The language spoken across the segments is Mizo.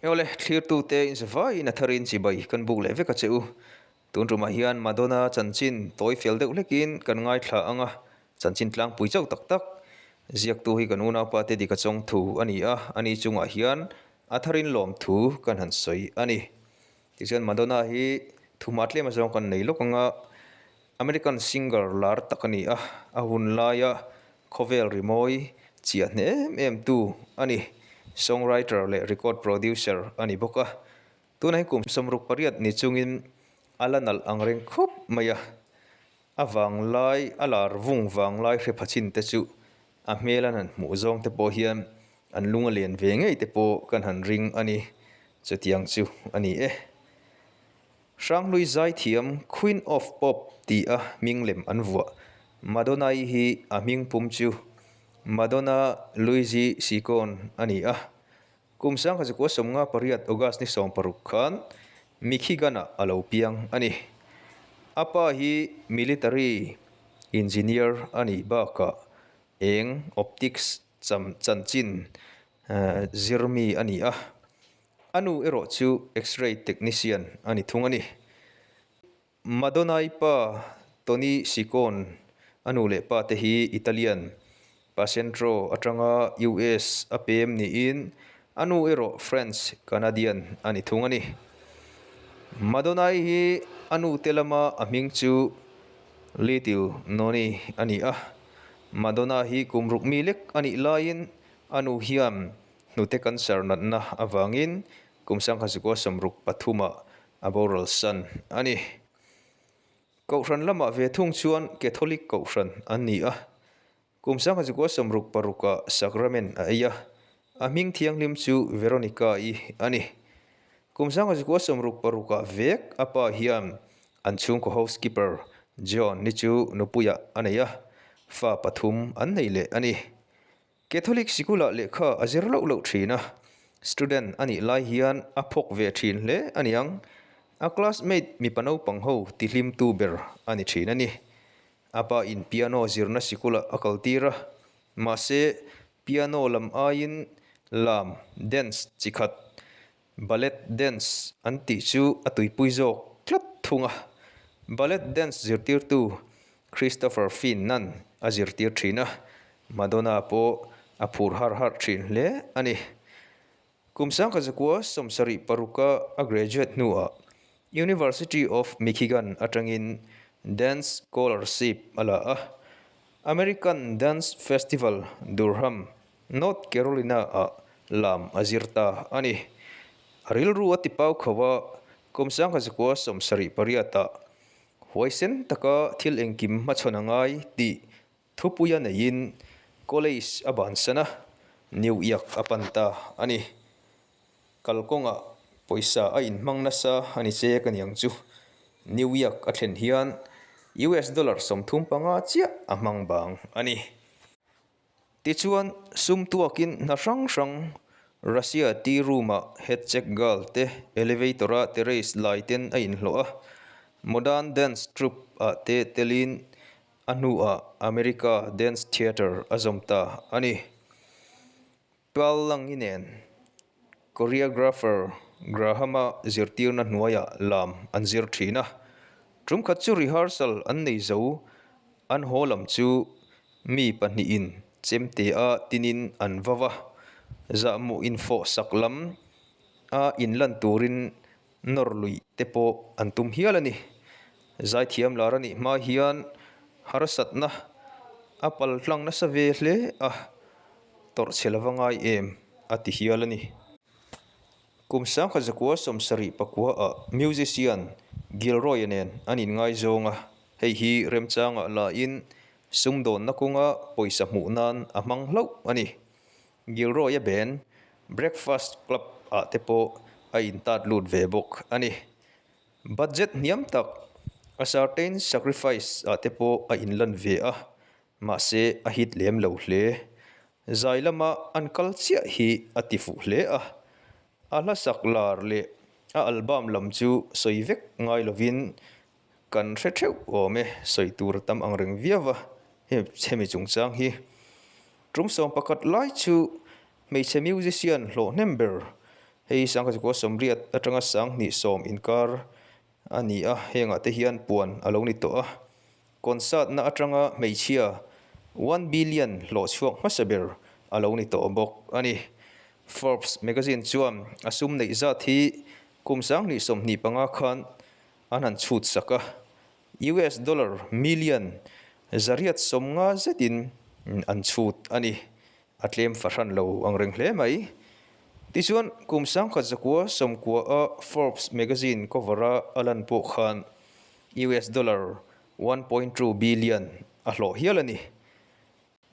Awle, thlirtute inzavaiin a tharin chibai kan buk leh vek a che u. Tun tumah hian Madonna chanchin tawi fel deuh hlekin kan ngaithla ang a, chanchin tlangpui chauh tak tak ziaktu hi kan unaupa te dik a chawng thu a ni a, ani chungah hian a tharin lawmthu kan han sawi a ni. Tichuan Madonna hi thuhma tlem azawng kan nei lawk ang a, American singer lar tak a ni a, a hun laia khawvel rimawi chiah hne em em tu a ni. Songwriter leh record producer a ni bawk a. Tunah hi kum 68 ni chungin a la nalh ang reng khawp mai a, a vanglai a lar vung vanglai hre pha chin te chu a hmel an han hmuh zawng te pawh hian an lung a len ve ngei te pawh kan han ring a ni. Chutiang chu a ni e. Hranghlui zaithiam Queen of Pop ti a hming lem an vuah. Madonna-i hi a hming pum chu Madonna Louise Ciccone a ni a. Kum 1958 August ni 16 khan Michigan-ah a lo piang a ni. A pa hi military engineer a nih bakah eng optics cham chanchin zirmi a ni a. A nu erawh chu X-ray technician a ni thung a ni. Madonna-i pa Tony Ciccone a nu leh pa te hi Italian Pacentro atanga US a pem niin a nu erawh French Canadian a ni thung a ni. Madonna-i hi a nu te lama a hming chu Little Noni a ni a. Madonna hi kum ruk mi lek a nih laiin a nu hian Hnute cancer natna avangin kum 1963 a boral san a ni. Kohhran lamah ve thung chuan Catholic kohhran an ni a. Kum 1966 sacrament a ei a, a hming thianghlim chu Veronica-i a ni. Kum 1966 vek a pa hian an chhungkaw housekeeper John ni chu nupuiah a nei a, fa pathum an nei leh a ni. Catholic sikulah lehkha a zir loh loh thin a, student a nih lai hian a phawk ve thin hle a niang. A classmate mipa naupang ho tihlimtu ber a ni thin a ni. A pa in piano zirna sikulah a kal tir a, mahse piano lam aiin lam, dance, chi khat, ballet dance an tih chu a tuipui zawk tlat thung a. Ballet dance zirtirtu Christopher Finn-a'n a zirtir thin a, Madonna pawh a phur har har thin hle a ni. Kum 1976 a graduate hnuah University of Michigan atangin dance scholarship a la a, American Dance Festival, Durham, North Carolina-ah lam a zir ta a ni. A rilru a ti pau kho a, kum 1978-ah huaisen taka thil engkim hmachhawn a ngai tih thupuia neiin college a bansan a, New York a pan ta a ni. Kalkawngah pawisa a inhmang nasa a ni che ka niang chu. New York a thlen hian US dollar 35 chiah a hmang bang a ni. Tichuan, sum tuakin hna hrang hrang, Russia tea room-ah head check girl te, elevator-a terrace lai ten a inhlawh a, modern dance troupe-ah te telin a hnuah America Dance Theatre a zawm ta a ni. Pearl Langi nen choreographer Graham-a zirtirna hnuaiah lam an zir thin a. Tum khat chu rehearsal an nei zo, an haw lam chu mi pahnihin chemte a tinin an va va. Zahmawh infawh sak lam a inlan turin nawr luih te pawh an tum hial a ni. Zaithiam lar a nih hma hian harsatna a pal tlang nasa ve hle a, tawrh chhe lova ngai em a ti hial a ni. Kum 1974 ah musician Gilroy-a nen an inngaizawng a, hei hi remchangah lain sumdawnna kawnga pawisa hmuh nan a hmang hlauh a ni. Gilroy-a band Breakfast Club ah te pawh a intat lut ve bawk a ni. Budget hniam tak A Certain Sacrifice ah te pawh a inlan ve a, mahse a hit lem lo hle. Zai lama an kal chiah hi a ti fuh hle a, a hla sak lar leh a album lam chu sawi vek ngai lovin Kan hre theuh awm e, sawi tur a tam ang reng viau va, hemi chungchang hi. Tum 11 lai chu hmeichhe musician hlawh hnem ber. Hei hi 1980 atanga 2010 inkar a ni a, hengah te hian puan a lo ni tawh a. Concert na atanga hmeichhia one billion hlawh chhuak hmasa ber a lo ni tawh bawk a ni. Forbes magazine chuan a sum neih zat hi kum 2025 khan an han chhut sak a, US dollar million 850 zetin an chhut a ni. A tlem fahran lo ang reng hle mai. Tichuan, kum 1990 a Forbes magazine cover a a lan pawh khan US dollar 1.2 billion a hlawh hial a ni.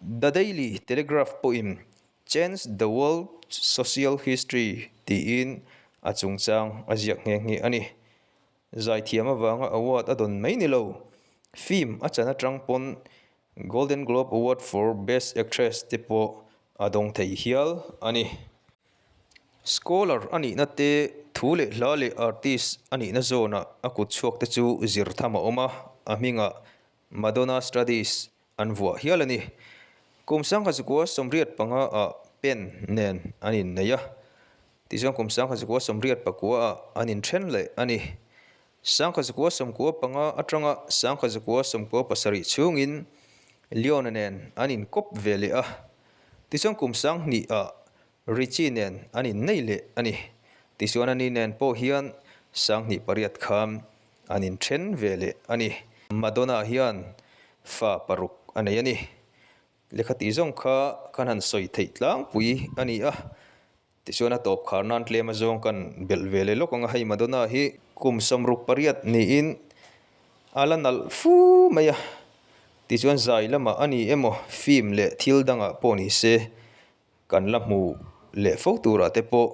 The Daily Telegraph pawhin Change the World's Social History tiin a chungchang a ziak nghe nghe a ni. Zaithiam avanga award a dawn mai ni lo, film a chan atang pawn Golden Globe Award for Best Actress te pawh a dawng thei hial a ni. Scholar a nihna te, thu leh hla leh artist a nihna zawnah a kut chhuak te chu zir tham a awm a, a hmingah Madonna Studies an vuah hial a ni. Kum 1985 ah Penn nen an innei a, tichuan kum 1989 ah an inthen leh a ni. 1995 atanga 1997 chhungin Leon-a nen an inkawp ve leh a, tichuan kum 2000 ah Richie nen an innei leh a ni. Tichuan ani nen pawh hian 2008 khan an inthen ve leh a ni. Madonna hian fa paruk a nei a ni. Lehkha tih zawng kha kan han sawi theih tlangpui a ni a. Tichuan a tawp khar nan tlem azawng kan belh ve leh lawk ang a, hei Madonna hi kum 68 niin a la nalh fu mai a. Tichuan zai lamah a ni emaw film leh thil dangah pawh ni se Kan la hmu leh fo turah te pawh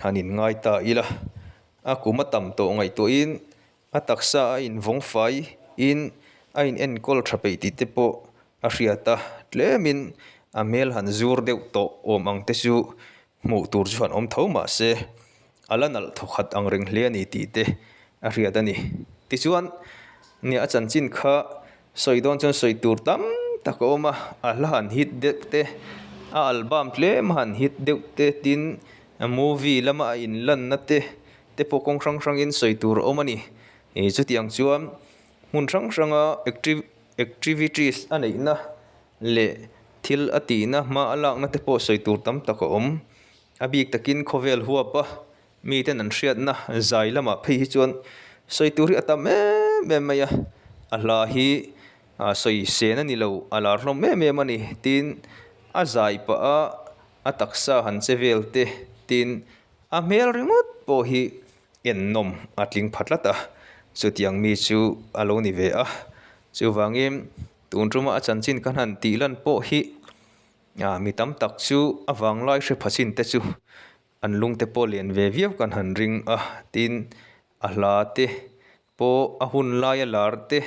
han inngai ta ila, a kum a tam tawh ngaihtuahin a taksa a invawng fai in a in enkawl tha peih tih te pawh a hriat a, tlemin a hmel han zur deuh tawh awm ang te chu hmuh tur chu han awm tho mah se a la nalh thawkhat ang reng hle a ni tih te a hriat a ni. Tichuan, nia a chanchin kha sawi dawn chuan sawi tur tam tak a awm a, a hla han hit deuh te, a album tlem han hit deuh te tin movie lama a inlanna te te pawh kawng hrang hrangin sawi tur a awm a ni. Ih chutiang chuan hmun hrang hranga activities a neihna leh thil a tihna hma a lakna te pawh sawi tur tam tak a awm. A bik takin khawvel huap a, miten an hriatna zai lamah phei hi chuan sawi tur hi a tam em em mai a, a hla hi sawi sen a ni lo, a lar hlawm em em a ni tin a zai pah a, a taksa han che vel te tin a hmel ringawt pawh hi ennawm a tling pha tlat a, chutiang mi chu a lo ni ve a, chuvangin tun tuma a chanchin ka han tih lan pawh hi. Ah, mi tam tak chu a vanglai hre phachin te chu an lungte pawh lian ve viau kan han ring a, tin a hla te pawh a hun laia lar te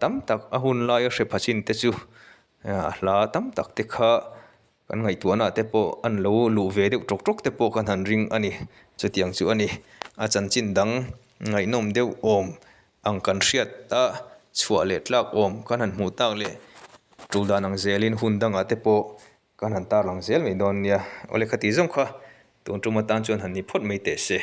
tam tak a hun laia hre phachin te chu a hla tam tak te kha kan ngaihtuahna te pawh an lo luh ve deuh tawk tawk te pawh kan han ring a ni, chutiang chu a ni. A chanchin dang ngaihnawm deuh awm ang kan hriat a chhuah leh tlak awm kan han hmuh tak leh tul dan ang zelin hun dangah te pawh kan han tarlang zel mai dawn nia. Awle khati zawng kha tun tum atan chuan han ni phawt mai teh se.